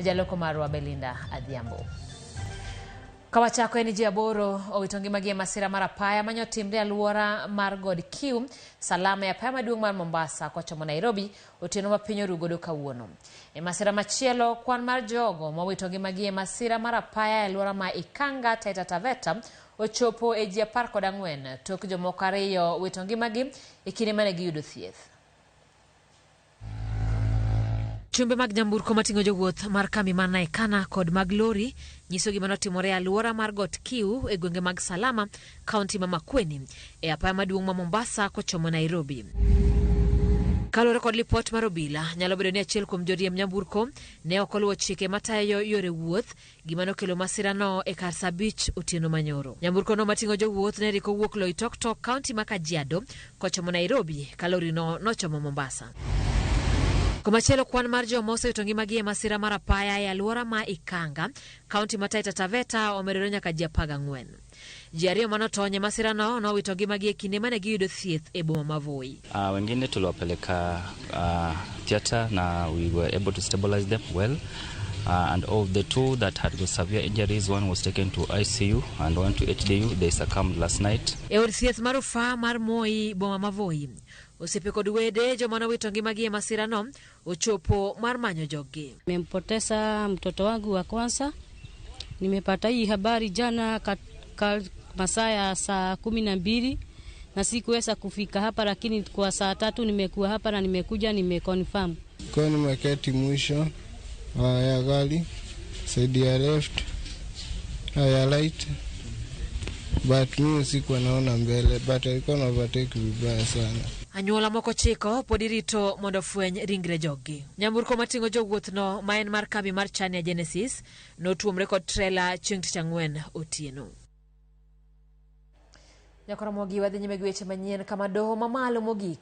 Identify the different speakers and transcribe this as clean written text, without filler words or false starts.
Speaker 1: Jaloko marwa Belinda Adhiambo. Kawachako en ji aboro owito ngimagi e masira mar apaya mane otimre e alwora mar God Kiu, Salama e apaya maduong' mar Mombasa kochomo Nairobi otieno ma piny oru godo kawuono. E masira machielo, kwan mar jogo mowito ngimagi e masira mar apaya e alwora ma Ikanga, Taita Taveta ochopo e ji 14 tok jomoko ariyo wito ngimagi e kinde mane giyudo thieth. Chumbe mag nyamburko mating'o jowuoth mar kambi mar Naekana kod mag lori nyiso gima notimore e alwora mar Got Kiu e gwenge mag Salama, kaunti ma Makueni, e apaya maduong' ma Mombasa kochomo Nairobi. Kaluwore kod lipot mar obila, nyalo bedo ni achiel kuom joriemb nyamburko ne ok oluwo chike matayo yore wuoth Gima nokelo masirano e kar saa abich otieno manyoro. Nyamburkono mating'o jowuoth ne rik owuok Loitoktok, kaunti ma Kajiado kochomo Nairobi ka lorino nochomo Mombasa. Komachielo kwan mar joma osewito ngimagi e masira mar apaya e alwora ma Ikanga, kaunti ma Taita Taveta omedore nyaka ji 14. Ji ariyo mane otony e masirano nowito ngimagi e kinde mane giyudo thieth e boma ma Voi.
Speaker 2: Wengine tuliwapeleka theatre na we were able to stabilize them well. And of the two that had got severe injuries, one was taken to ICU and one to HDU. They succumbed last night.
Speaker 1: E od thieth mar rufaa mar Moi, boma ma Voi, osiepe kod wede joma nowito ngimagi e masirano ochopo mar manyo joggi.
Speaker 3: Nimempoteza mtoto wangu wa kwanza. Nimepata hii habari jana ka masaa ya saa 12 na sikuweza kufika hapa, lakini kwa saa 3 nimekuwa hapa na nimekuja nimeconfirm.
Speaker 4: Kwa nimeketi mwisho ya gari side ya left ya right, but mimi sikuwa naona mbele, but alikuwa na overtake vibaya sana.
Speaker 1: Anyuola moko chiko pod irito mondo ofweny ringre joggi. Nyamburko mating'o jowuothno ma en mar kambi mar Chania Genesis notuomre kod trela chieng' tich ang'wen otieno. Nyakoromogi wadhi nyime gi weche manyien kama doho mamalo mogik.